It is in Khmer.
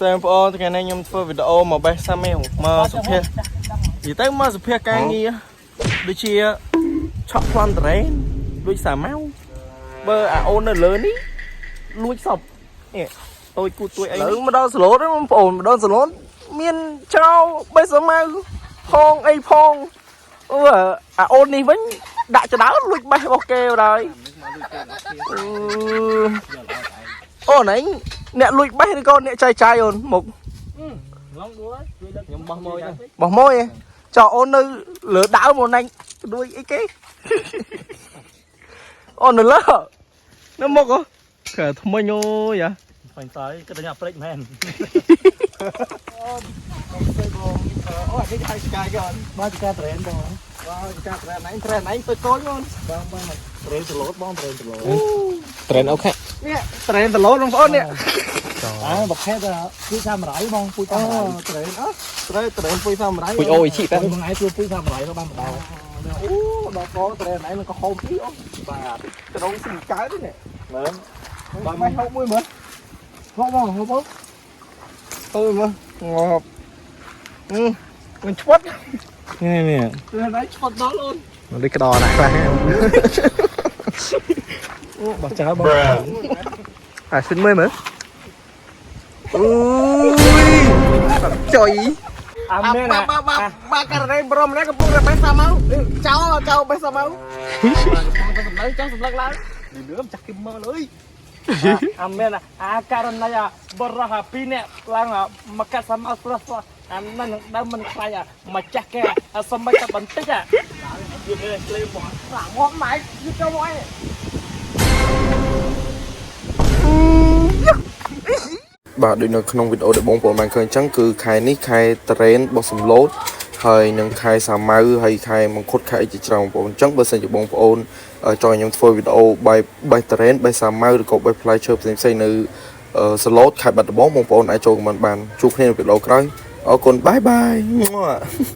សែមបងប្អូនថ្ងៃនេះខ្ញុំធ្វើវីដេអូមកបេះសាមេវមកសុភានិយាយទៅមកសុភាការងារដូចជាឆក់ប្លន់តរ៉េនលួចសាម៉ៅបើអាអូននៅលើនេះលួចសពនេះតូចគូទួយអីលើមកដល់សឡូតបងប្អូនមកដល់សឡូតមានចោលបេះសាម៉ៅផងអីផងអូអាអូននេះវិញដាក់ចដើលួចបេះរបស់គេបណ្ដោយអឺអូនឯងអ្នកលួចបេះឬក៏អ្នកចែកចាយអូនមុខ ឡងដួលជួយដឹកខ្ញុំបោះមួយទៅ បោះមួយឯងចោអូននៅលើដើមអូនឯងដួយអីគេ អូននៅលើនៅមុខហ៎ខែថ្មិញអូយអា បាញ់តើគិតថាព្រិចមែន អូអានេះហៅស្កាយគេអូន បាទការត្រេនបង បាទការត្រែនឯងត្រែនឯងទៅកូនអូន បងបងត្រេនសឡូតបងត្រេនសឡូត ត្រេនអូខេ នេះត្រែនតឡូនបងប្អូននេះ អើប្រភេទពូជសាមរៃបងពូជសា អូ មរៃ ត្រែនអត់ត្រែនត្រែនពុយសាមរៃ ពុយអូយជី តែ តែ បងឯងជួយពូជសាមរៃទៅបានម្ដង អូដល់កត្រែនឯងនឹងក៏ហូមអីអូ បាទ ត្រង់ស៊ីកើតទេនេះ មើល បើមិនហូបមួយមើល ហូបបងហូបបង ទៅមើលងាប់អឺមិនឆ្វាត់ នេះនេះ ត្រែនឯងឆ្វាត់ដល់អូន ដូចក្តោណាស់ខ្លះ បោះចោលបង អាសិនមើលមើលអូយចុយ អាមែន បាបាបាបាករណីប្រុសម្នាក់កំពុងតែបេះសាម៉ៅចោលចោលបេះសាម៉ៅកំពុងតែសម្លឹងចង់សម្លឹងឡើង លឿមចាស់គេមើលអើយអាមែនអាករណីបរោះពីរនាក់ឡើងមកកាត់សាមអត់ស្រស់ស្រស់អានឹងដើមមិនខ្លាចម្ចាស់គេសំបីតែបន្តិចអាវាលេបង ងាប់ម៉ែយឺចូលមកអី បាទដូចនៅក្នុងវីដេអូដែលបងប្អូនបានឃើញអញ្ចឹងគឺខែនេះខែត្រេនបោះសំឡូតហើយនឹងខែសាម៉ៅហើយខែមង្គុតខែអីជាច្រើនបងប្អូនអញ្ចឹងបើសិនជាបងប្អូនចង់ឲ្យខ្ញុំធ្វើវីដេអូបែបបេះត្រេនបេះសាម៉ៅឬក៏បេះផ្លែឈើផ្សេងៗនៅសឡូតខេត្តបាត់ដំបងបងប្អូនអាចចូល comment បានជួបគ្នានៅវីដេអូក្រោយអរគុណ bye bye.